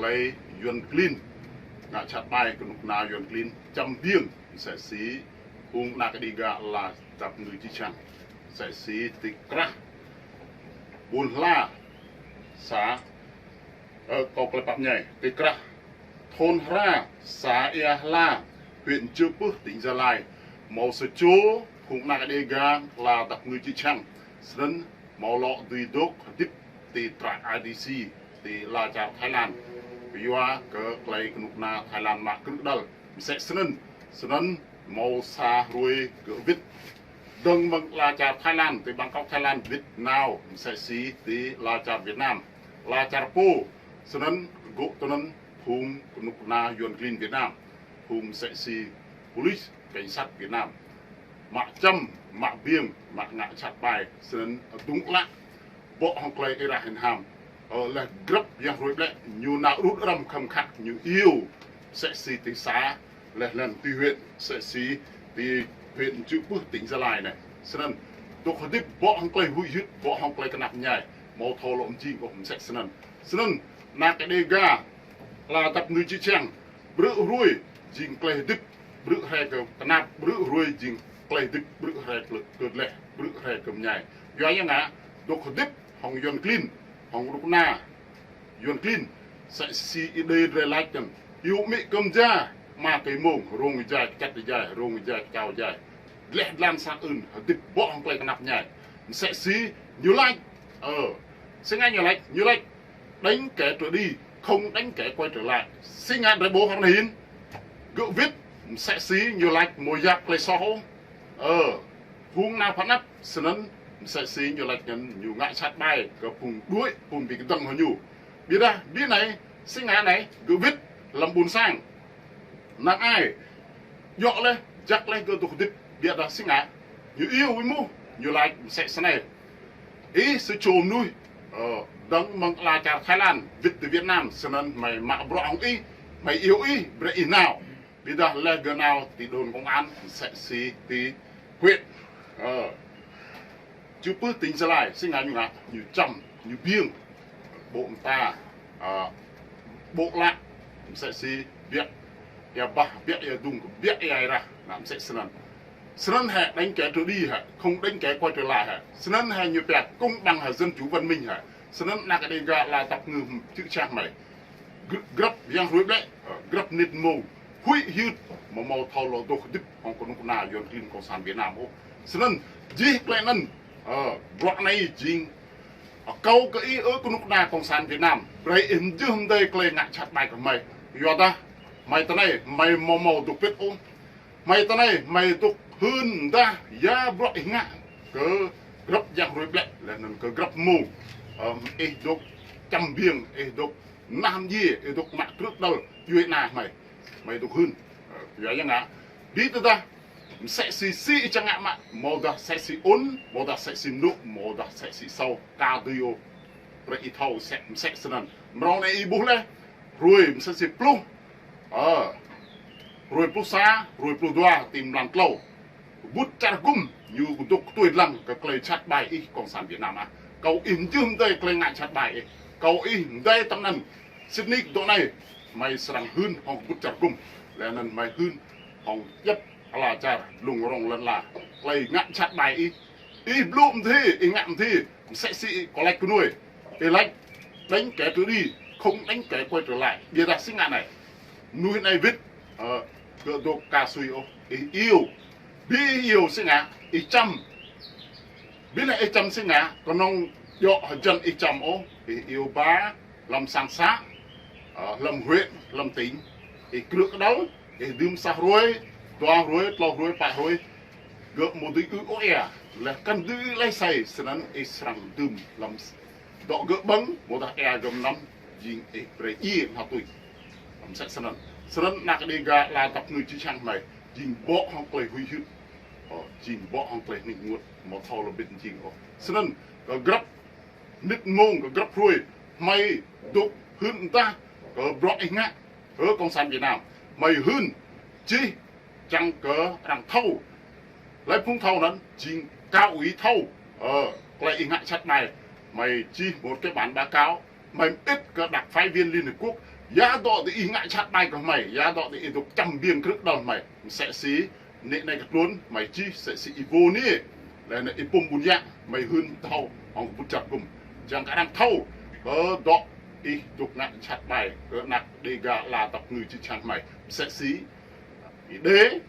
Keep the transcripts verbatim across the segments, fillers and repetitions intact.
Klei Yuăn klin, ngă jhat ƀai knŭk kna Yuăn klin čăm biêng, msĕ si phung anak Đêga ala dap kngư čư̆ čhiăng, msĕ si ti krah ƀuôn Hla, xã, ơ, kâo klei pap mñai, ti krah thôn Hra, xã Ea Hla, huyện Chư Pưh, tỉnh Gia Lai, mâo sa čô phung anak Đêga ala dap kngư čư̆ čhiăng, snăn mâo lŏ dưi dôk hdĭp ti trại I D C, ti ala čar Thái Lan. Kyua kơ klei knŭk kna Thái Lan mă krư̆ đăl. Msĕ snăn, snăn mâo sa hruê gơ̆ wĭt. Dơ̆ng mơ̆ng ala čar Thái Lan, ti Bangkok Thái Lan, wĭt nao, msĕ si ti ala čar Việt Nam. Ala čar pô, snăn gơ̆ tinăn phung knŭk kna Yuăn klin Việt Nam. Phung msĕ si police, cảnh sát Việt Nam. Mă čăm, mă biêng, mă ngă jhat ƀai, snăn dŭng ală, bŏ hŏng klei êrah ênham. Ơ, leh grăp yang hruê ƀlĕ, ñu nao rŭt răm khăm khăt, ñu iêu, msĕ si ti xã, leh anăn ti huyện, msĕ si ti huyện Chư Pưh tỉnh Gia Lai anei. Snăn, dôk hdĭp bŏ hŏng klei huĭ hyưt, bŏ hŏng klei knap mñai, amâo thâo lŏ mjing ôh msĕ snăn. Snăn, anak Đêga ala dap kngư čư̆ čhiăng, ƀrư̆ hruê jing klei hdĭp, ƀrư̆ hriê kơ knap, ƀrư̆ hruê jing klei hdĭp, ƀrư̆ hriê kơ, kơ dleh, ƀrư̆ hriê kơ mñai. Yua ya ngă, dôk hdĭp hŏng Yuăn klin, hŏng knŭk kna Yuăn klin, msĕ si Êđê drei lač anăn, iêu amĭ kơ mja, ama kơ êmông, rông êjai kčăt êjai, rông êjai kčao êjai. Dleh dlan sang ưn, hdĭp bŏ hŏng klei knap mñai. Msĕ si ñu lač, ơ, si ngă ñu lač, ñu lač, đánh kẻ trở đi, không đánh kẻ quay trở lại. Si ngă drei ƀuh ară anei hĭn, gơ̆ wĭt, msĕ si ñu lač amâo yap klei soh ôh. Ơ, phung nao phă anăp, snăn, msĕ si ñu lač anăn ñu ngă jhat ƀai kơ phung đuĕ, phung bi kdơ̆ng hŏng ñu. Ƀiădah, bi anei, si ngă anei, gơ̆ wĭt, hlăm ƀuôn sang. Năng ai, djŏ leh, jăk leh gơ̆ dôk hdĭp, ƀiădah si ngă, ñu iêu êmuh, ñu lač msĕ snei. Ih sa čô mnuih, ơ, dơ̆ng mơ̆ng ala čar Thái Lan, wĭt ti Việt Nam, snăn hmei mă bruă hŏng ih, hmei iêu ih, brei ih nao. Ƀiădah leh gơ̆ nao ti đồn công an, msĕ si ti huyện, ơ, Chư Pưh tỉnh Gia Lai, si ngă ñu ngă, ñu čăm, ñu biêng, ƀô̆ mta, ơ, ƀô̆ ală, msĕ si biă, êa bah, biă êa dŭng, biă êa êrah, nă msĕ snăn. Snăn hĕ đánh kẻ trở đi hĕ, không đánh kẻ quay trở lại hĕ. Snăn hĕ ñu pia công bằng hĕ, dân chủ văn minh hĕ. Snăn anak Đêga ala dap kngư čư̆ čhiăng hmei. Gr-, grăp yang hruê ƀlĕ, ơ, grăp mnĭt mmông, huĭ hyưt, amâo mâo thâo lŏ dôk hdĭp hŏng knŭk kna Yuăn klin cộng sản Việt Nam ôh. Snăn, jih klei anăn, ơ, bruă anei jing, ơ, akâo kơ ih ơ knŭk kna cộng sản Việt Nam, brei ih mjưh mdei klei ngă jhat ƀai kơ hmei. Kyuadah, hmei tinei, hmei amâo mâo dôk pĭt ôh. Hmei tinei, hmei dôk hưn mdah ya bruă ih ngă kơ grăp yang hruê ƀlĕ, leh anăn kơ grăp mmông. Ơ, ih dôk čăm biêng, ih dôk nah mdjiê, ih dôk mă krư̆ đăl, djuê ana hmei. Hmei dôk hưn. Ơ, kyua ya ngă. Bi tơdah, msĕ si si ih čiăng ngă mă, amâodah msĕ si ŭn, amâodah msĕ si mnŭ, amâodah msĕ si asâo, ka dưi ôh. Brei ih thâo msĕ, msĕ snăn. Mrâo anei ih ƀuh leh, hruê msĕ si pluh, ơ, hruê pluh sa, hruê pluh dua, ti mlan tlâo. Kbŭt čar gŭm, ñu dôk ktuê dlăng kơ klei jhat ƀai ih cộng sản Việt Nam ah. Kâo ih mjưh mdei klei ngă jhat ƀai ih. Kâo ih mdei tăm anăn. Sĭt nik dŏ anei, hmei srăng hưn hŏng kbŭt čar gŭm. Leh anăn hmei hưn hŏng djăp ala čar dlông rŏng lăn ala. Klei ngă jhat ƀai ih. Ih blŭ mdhi, ih ngă mdhi. Msĕ si kâo lač kơ nuê. Ih lač, đánh kẻ trở đi, không đánh kẻ quay trở lại. Ƀiădah si ngă anei. Mnuih anei wĭt, ơ, gơ̆ dôk ka sui ôh. Ih iêu. Bi ih iêu si ngă, ih čăm. Bi leh ih čăm si ngă, knŏng djŏ hjăn ih čăm ôh. Ih iêu ba, hlăm sang xã, ơ, hlăm huyện, hlăm tỉnh. Ih krư̆ kđăl, ih dưm sa hruê, dua hruê, tlâo hruê, pă hruê. Gơ̆ amâo dưi ư ôh êa, leh kăn dưi ư leh asei, snăn ih srăng dưm hlăm s-, dŏ gơ̆ ƀơ̆ng, amâodah êa gơ̆ mnăm, jing ih brei djiê mha tuč. Hlăm msĕ snăn. Snăn anak Đêga ala dap kngư čư̆ čhiăng hmei, jing bŏ hŏng klei huĭ hyưt. Ơ, jing bŏ hŏng klei hnĭng ênguôt, amâo thâo lŏ bĭt mjing ôh. Snăn, kơ grăp mnĭt mmông, kơ grăp hruê, hmei dôk hưn mdah kơ bruă ih ngă, ơ cộng sản Việt Nam. Hmei hưn, čih, čiăng kơ arăng thâo. Hlei phung thâo anăn, jing cao ủy thâo, ơ, klei ih ngă jhat ƀai. Hmei čih một cái bản báo cáo, hmei mơĭt kơ đặc phái viên Liên Hiệp Quốc, Ya dŏ diih ngă jhat ƀai kơ hmei, ya dŏ diih dôk čăm biêng krư̆ đăl hmei. Msĕ si, nĕ anei kơ tluôn, hmei čih, msĕ si Y-Vô Niê. Leh anăn Y-Pum Ƀuôn Yă, hmei hưn thâo, hŏng kbŭt čar gŭm. Čiăng kơ arăng thâo, kơ dŏ ih dôk ngă jhat ƀai, kơ anak Đêga ala dap kngư čư̆ čhiăng hmei. Msĕ si, Y-Đê,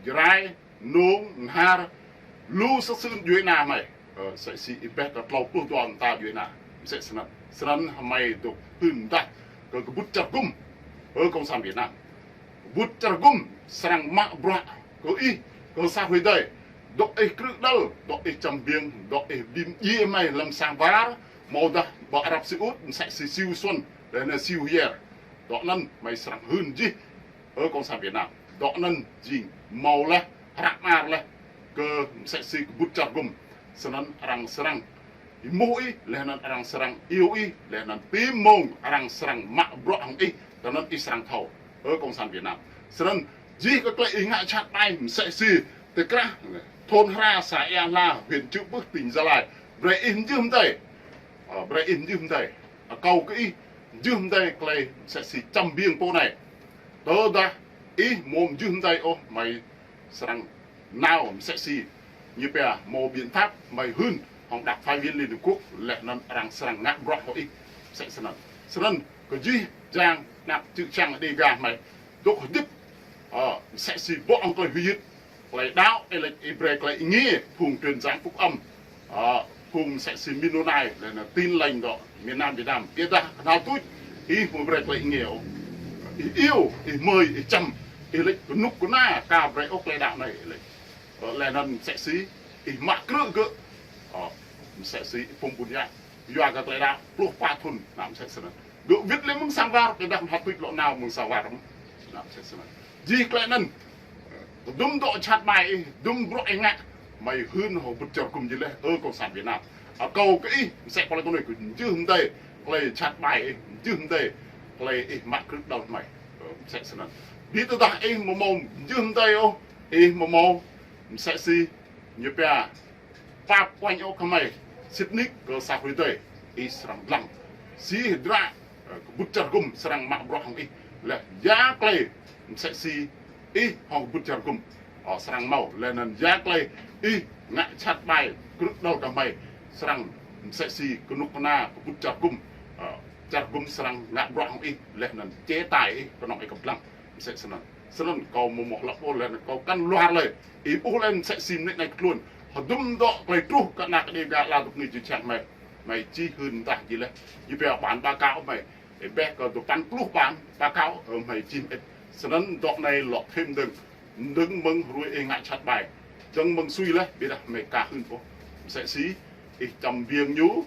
Jrai, Nông, Nhar, lu sa sưn djuê ana hmei. Ơ, msĕ si ih ƀuh kơ tlâo pluh dua mta djuê ana. Msĕ snăn. Snăn hmei dôk hưn mdah kơ kbŭt čar gŭm. Ơ, Cộng sản Việt Nam. Kbŭt čar gŭm srăng mă bruă kơ ih, kơ sa hruê dih. Dŏ ih krư̆ đăl, dŏ ih čăm biêng, dŏ ih bi mdjiê hmei hlăm sang war, amâodah ƀă Arab Saudi, msĕ si Siu Suôn, leh anăn Siu Hiêr. Dŏ anăn hmei srăng hưn jih. Ơ, Cộng sản Việt Nam, dŏ anăn jing mâo leh, hră mơar leh, kơ msĕ si kbŭt čar gŭm. Snăn arăng srăng êmuh ih, leh anăn arăng srăng iêu ih, leh anăn ti mmông arăng srăng mă bruă hŏng ih, ti anăn ih srăng thâo. Ơ, Cộng sản Việt Nam. Snăn jih kơ klei ih ngă jhat ƀai msĕ si ti krah thôn Hra, xã Ea Hla, huyện Chư Pưh, tỉnh Gia Lai. Brei ih mjưh mdei. Ơ, brei ih mjưh mdei. Akâo kơ ih mjưh mdei klei msĕ si čăm biêng pô anei. Tơdah ih amâo mjưh mdei ôh, hmei srăng nao msĕ si ñu pia mâo biện pháp, hmei hưn hŏng đặc phái viên Liên Hợp Quốc, leh anăn arăng srăng ngă bruă hŏng ih msĕ snăn. Snăn kơ jih jang anak čư̆ čhiăng Đêga hmei dôk hdĭp, ơ, msĕ si bŏ hŏng klei huĭ hyưt, klei đăo, ih lač ih brei klei êngiê, phung truyền giảng phúc âm, ơ, phung msĕ si Mennonite, leh anăn Tin Lành dŏ miền Nam Việt Nam. Ƀiădah knhal tuč, ih amâo brei klei êngiê ôh. Ih iêu, ih mơi, ih čăm, ih lač knŭk kna ka brei ôh klei đăo anei, ih lač. Ơ, leh anăn msĕ si ih mă krư̆ gơ̆. Ơ, msĕ si Y-Pum Ƀuôn Yă, yua kơ klei đăo pluh pă thŭn, nao msĕ snăn. Gơ̆ wĭt leh mơ̆ng sang war, ƀiădah knhal tuč lŏ nao mơ̆ng sang war. Nao msĕ snăn. Jih klei anăn, dŭm dŏ jhat ƀai ih, dŭm bruă ih ngă, hmei hưn hŏng kbŭt čar gŭm jih leh, ơ, Cộng sản Việt Nam. Akâo kơ ih, msĕ pô lei kơ anei kơ mjưh mdei klei jhat ƀai ih, mjưh mdei klei ih mă krư̆ đăl hmei. Ơ, msĕ snăn. Bi tơdah ih amâo mâo mjưh mdei ôh, ih amâo mâo msĕ si ñu pia pap uêñ ôh kơ hmei, sĭt nik kơ sa hruê dih, ih srăng dlăng si hdră, ơ, kbŭt čar gŭm srăng mă bruă hŏng ih. Leh ya klei msĕ si ih hŏng kbŭt čar gŭm, ơ, srăng mâo. Leh anăn ya klei ih ngă jhat ƀai krư̆ đăl kơ hmei, srăng msĕ si knŭk kna kbŭt čar gŭm, ơ, čar gŭm srăng ngă bruă hŏng ih, leh anăn chế tài ih, knŏng ih kăp dlăng. Msĕ snăn. Snăn kâo amâo mâo hlăp ôh, leh anăn kâo kăn luar lei. Ih ƀuh leh msĕ si mnĭt anei kơ tluôn. Hdŭm dŏ klei truh kơ anak Đêga ala dap kngư čư̆ čhiăng hmei, hmei čih hưn mdah jih leh. Ñu pia bản báo cáo hmei, ih ƀuh kơ dua păn pluh bản báo cáo, ơ, hmei čih mơĭt. Snăn dŏ anei lŏ thêm dơ̆ng. Dơ̆ng mơ̆ng hruê ih ngă jhat ƀai. Dơ̆ng mơ̆ng sui leh, ƀiădah hmei ka hưn ôh. Msĕ si ih čăm biêng ñu,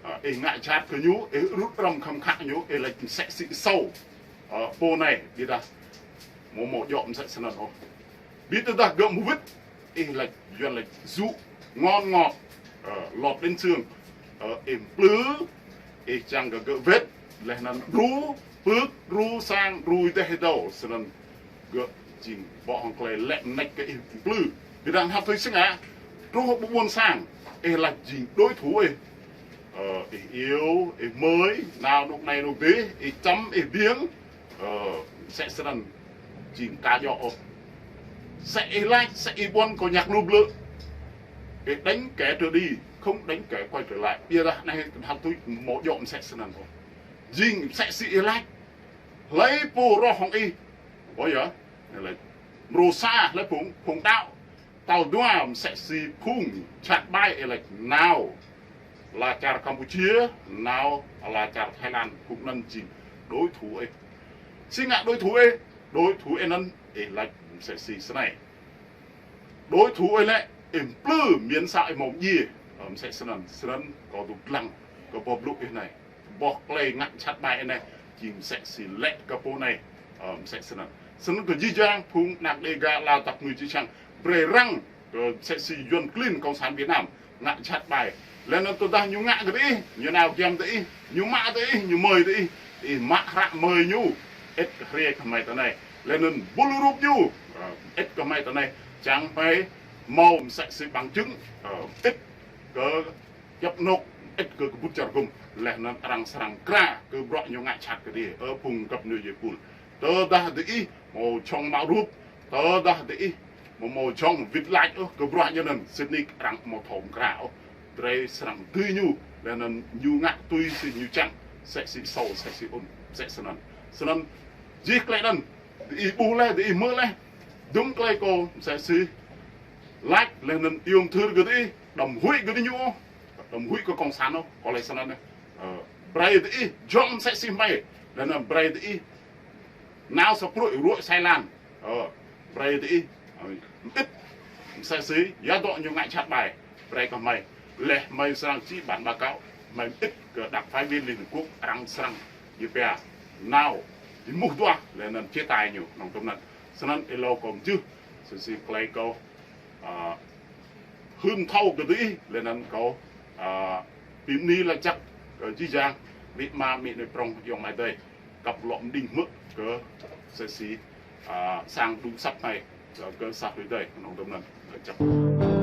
ơ, ih ngă jhat kơ ñu, ih rŭt răm khăm khă ñu, ih lač msĕ si ih sâu, ơ, pô anei, ƀiădah amâo mâo djŏ msĕ snăn ôh. Bi tơdah gơ̆ amâo wĭt, ih lač, Yuăn lač dụ ngon ngọt, ơ, lọt đến xương, ơ, ih mplư, ih čiăng kơ gơ̆ wĭt, leh anăn đru pưk, đru sang, đru êdeh êdâo, snăn gơ̆ jing bŏ hŏng klei lĕ mnêč kơ ih mplư. Ƀiădah hlăk tui si ngă, truh ƀuôn sang, ih lač jing đối thủ ih. Ơ, ih iêu, ih mơi, nao anôk anei anôk dih, ih čăm, ih biêng, ơ, msĕ snăn jing ka djŏ ôh. Msĕ ih lač, msĕ ih ƀuăn kâo ñăk lu blư̆. Ih đánh kẻ trượt đi, không đánh kẻ quay trở lại. Ƀiădah anei hlăk tui amâo djŏ msĕ snăn ôh. Jing msĕ si ih lač, hlei pô roh hŏng ih. Ơ yơh, ih lač. Mrô sa, hlei phung, phung đăo. Tal dua msĕ si phung jhat ƀai, ih lač nao ala čar Campuchia, nao ala čar Thái Lan, phung anăn jing đối thủ ih. Si ngă đối thủ ih, đối thủ ih anăn ih lač msĕ si snei. Đối thủ ih lĕ, ih mplư, miêng sa ih mâo mdjiê, ơ, msĕ snăn, snăn kâo dôk dlăng kơ boh blŭ ih anei. Boh klei ngă jhat ƀai anei, jing msĕ si lĕ kơ pô anei, ơ, msĕ snăn. Snăn kơ jih jang phung anak Đêga ala dap kngư čư̆ čhiăng, brei răng kơ msĕ si Yuăn klin Cộng sản Việt Nam ngă jhat ƀai. Leh anăn tơdah ñu ngă kơ diih, ñu nao giăm diih, ñu mă diih, ñu mơi diih, ih mă hră mơi ñu, ĭt kơ hriê kơ hmei ti anei. Leh anăn bul rup ñu, ơ, ĭt kơ hmei ti anei, čiăng hmei mâo msĕ si bằng chứng, ơ, ĭt kơ djăp anôk êt kơ kbŭt čar gŭm, leh anăn arăng srăng mkra kơ bruă ñu ngă jhat kơ diih, ơ phung găp ñu jih pul. Tơdah diih mâo jhŏng mă rup, tơdah diih amâo mâo jhŏng wĭt lač ôh kơ bruă ñu anăn, sĭt nik arăng amâo thâo mkra ôh. Drei srăng dưi ñu, leh anăn ñu ngă tui si ñu čiăng, msĕ si Sôl, msĕ si ŭn, msĕ snăn. Snăn jih klei anăn, diih ƀuh leh, diih hmư̆ leh, dŭm klei kâo msĕ si lač leh anăn iêu mthưr kơ diih, đăm huĭ kơ diñu ôh, đăm huĭ kơ cộng sản ôh, kâo lač snăn. Ơ, brei diih jhŏng msĕ si hmei, leh anăn brei diih nao sa pruê̆ ruê̆ sa êlan. Ơ, brei diih, ơ, mơĭt msĕ si ya dŏ ñu ngă jhat ƀai, brei kơ hmei. Leh hmei srăng čih bản báo cáo, hmei mơĭt kơ đặc phái viên Liên Hợp Quốc, arăng srăng ñu pia nao êmuh duah leh anăn chế tài ñu, knŏng dŭm anăn. Snăn êlâo kâo mjưh, msĕ si klei kâo, ơ, hưn thâo kơ diih, leh anăn kâo, ơ, bi mni lač jăk kơ jih jang amĭ ama, amĭ anei prŏng, ayŏng amai adei, kăp lŏ mđing hmư̆ kơ msĕ si, ơ, sang đŭng asăp anei, kơ, kơ sa hruê adei, knŏng dŭm anăn, lač jăk.